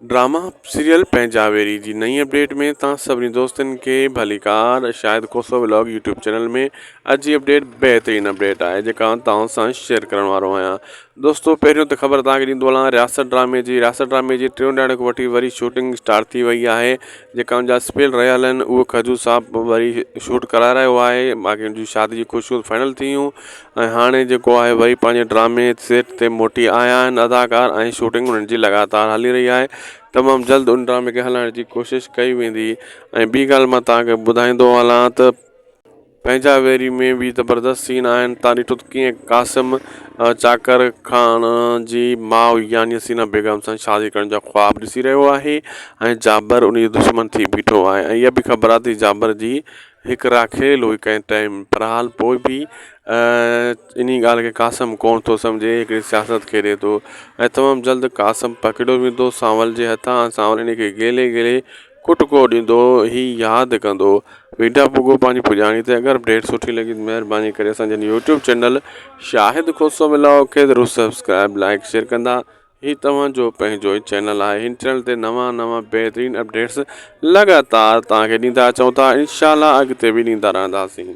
Drama serial پنهنجا ويري جي نئين اپڊيٽ ۾ توهان سڀني دوستن کي ڀليڪار Shahid Khoso vlog YouTube channel ۾ اڄ جي اپڊيٽ بهترين اپڊيٽ آهي جيڪا توهان سان شيئر ڪرڻ وارو آهيان دوستو پهريون ته خبر توهان کي ڏيندو هلان رياست ڊرامي جي رياست ڊرامي جي ٽيون ڏهاڙي کان وٺي وري شوٽنگ اسٽارٽ ٿي وئي آهي جيڪا ان جا اسپيل رهيل آهن اهو کجو صاحب وري شوٽ ڪرائي رهيو آهي باقي ان جي شادي جون خوشيون فائنل ٿي ويون ۽ هاڻي جيڪو آهي وري پنهنجي ڊرامي سيٽ تي موٽي آيا آهن اداڪار ۽ شوٽنگ انهن جي لڳاتار هلي رهي آهي تمام جلد ان ڊرامي کي هلائڻ جي ڪوشش ڪئي ويندي ۽ ٻي ڳالهه مان توهان کي ٻڌائيندو هلان ته پنهنجا ويري ۾ به زبردست سين آهن تان ڏٺو ته ڪيئن قاسم چاڪر خان جي ماء يعني حسينه بيگم سان شادي ڪرڻ جا خواب ڏسي رهيو آهي ۽ جابر ان جو دشمن ٿي بيٺو آهي ۽ اها به خبر آهي ته جابر جي هڪ راکيل هئي ڪنهن ٽائيم پر حال پوء به انهي ڳالهه کي قاسم ڪونه ٿو سمجهي هڪڙي سياست کيڏي ٿو ۽ تمام جلد قاسم پڪڙيو ويندو سانول جي هٿان ۽ سانول انهي کي گهلي گهلي ڪٽڪو ڏيندو هي ياد ڪندو ويڊيو پڳو پنهنجي پڄاڻي تي اگر اپڊيٽ سٺي لڳي ته مهرباني ڪري اسان جي YouTube channel Shahid Khoso vlog کي ضرور سبسڪرائب لائڪ شيئر ڪندا هي توهان جو پنهنجو ئي چينل آهي هن چينل تي نوان نوان بهترين اپڊيٽس لڳاتار توهان کي ڏيندا اچون ٿا انشاء الله اڳتي به ڏيندا رهنداسين.